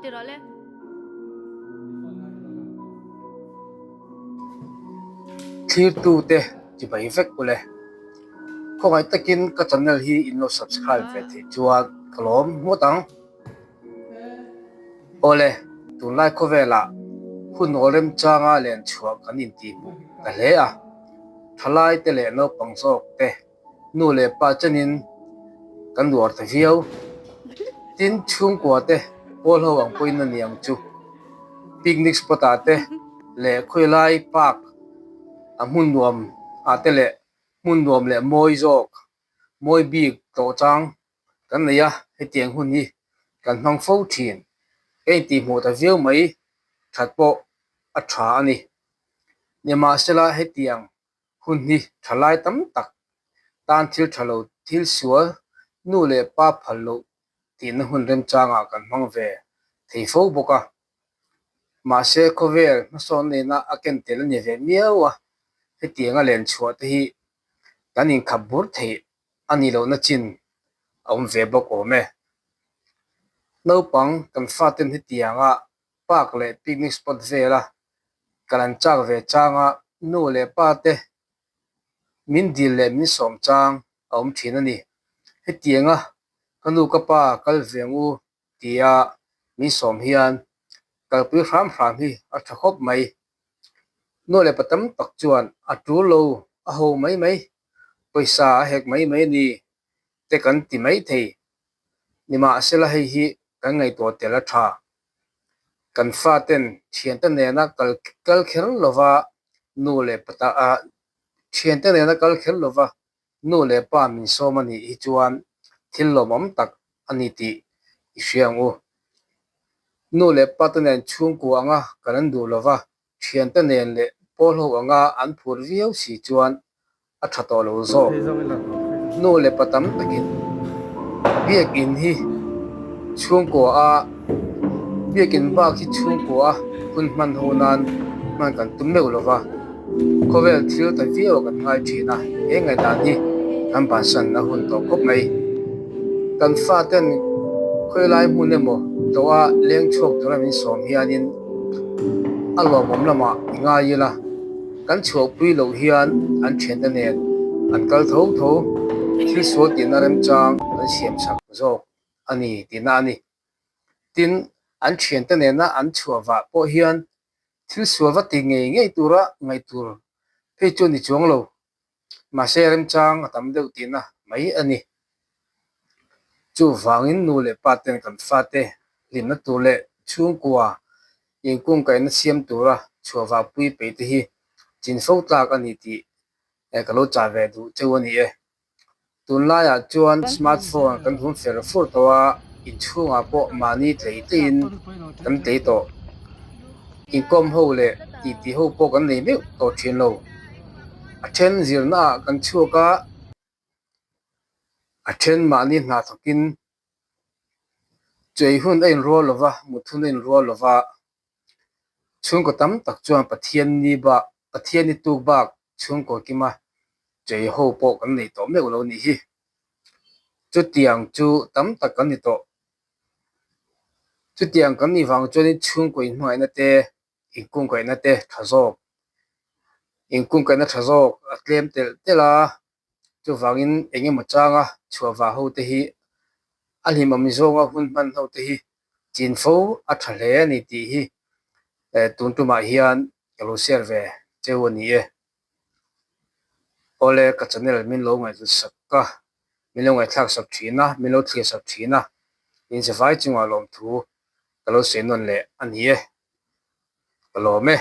Ti rawh le. Thlirtute chibai vek ule. Khawngaih takin ka channel hi in lo subscribe ve theih chuan ka lawm ngawt ang. Awle, tunlai khawvelah hun aw remchanga len chhuah kan intihhmuh ta hle a, thalaite leh naupang zawk te nu leh pa chenin kan uar ta viau. Tin, chhungkua te pawl ho ang pawhin a ni ang chu. Picnic spot ah te leh khawilai park a hmun nuam ah te leh hmun nuam leh mawi zawk, mawi bik tlawh chang kan nei a, hetiang hun hi kan hmang fo thin. Ka intihhmuh ta viau mai that pawh a tha a ni. Nimahsela hetiang hun hi thalai tam tak tan thil tha lo thil sual nu leh pa phal loh tihna hun remchangah kan hmang ve thei fo bawk a. Mahse khawvel hmasawn nena a ken tel a ni ve miau a, hetianga len chhuah te hi kan inkhap bur theih a nih lohna chin a awm ve bawk awm e. Naupang kan faten hetianga park leh picnic spot vela kal an chak ve changa nu leh pa te min dil leh min sawm chang a awm thin a ni. Hetianga ka nu ka pa kal ve ang u tia min sawm hian kalpui hram hram hi a tha khawp mai. Nu leh pa tam tak chuan a tul lo a ho mai mai, pawisa a hek mai mai a ni te kan ti mai thei. Nimahsela hei hi kan ngaihtuah tel a tha. Kan faten thiante nena kal kal kher lova nu leh pa ta a thiante nena kal kher lova nu leh pa min sawm a nih hi chuan thil lawmawm tak a ni tih i hria ang u. Nu leh pa te nen chhungkua anga kan an duh lova thiante nen leh pawl ho anga an phur viau si chuan a tha tawh lo zawk. Nu leh pa tam takin biakin hi chhungkua a biakin bak hi chhungkua a hun hman ho nan hman kan tum meuh lo va, khawvel thil ta viau a kan ngai thin a, he ngaihdan hi kan bansan a hun tawh khawp mai. Kan faten khawilai hmun emaw tlawha leng chhuak tura min sawm hianin a lawmawm lamah i ngai ila. Kan chhuahpui loh hian an thiante nen an kal tho tho, thil sual tihna remchang an siam chak zawk a ni tihna a ni. Tin, an thiante nena an chhuah vah pawh hian thil sual va ti ngei ngei tura ngaih tur phei chu a ni chuang lo. Mahse remchang a tam deuh tihna mai a ni. Chuvangin nu leh pa ten kan fate hlimna tur leh chhungkua inkungkaihna siam tura chhuah vahpui peih te hi chin fo tlak a ni tih ka lo chah ve duh cheu a ni e. Tunlaiah chuan smart phone kan hum fer fur tawh a, inchhungah pawh mahni tlei tleiin kan tlei tawh. Inkawm ho leh titi ho pawh kan nei meuh tawh thin lo. A then zirnaah kan chhuak a, a then mahni hna thawkin chei hun a inrual lo va, mut hun a inrual lo va. Chhungkaw tam tak chuan Pathian ni bak, Pathian ni tuk bak chhungkaw kima chei ho pawh kan nei tawh meuh lo nih hi. Chutiang chu tam tak kan ni tawh. Chutiang kan nih vang chuanin chhungkaw inhmangaihna te, inkungkaihna te tha zawk, inkungkaihna tha zawk a tlem telh telh a. Chuvangin eng emaw changa chhuah vah ho te hi a hlimawm zawnga hun hman ho te hi chin fo a tha hle a ni tih hi tun tumah hian ka lo share ve cheu a ni e. Awle ka channel min lo ngaihhlut sak a, min lo ngaihthlak sak thin a, min lo thlir sak thin a, inzavai chungah lawmthu ka lo sawi nawn leh a ni e. Ka lawm e.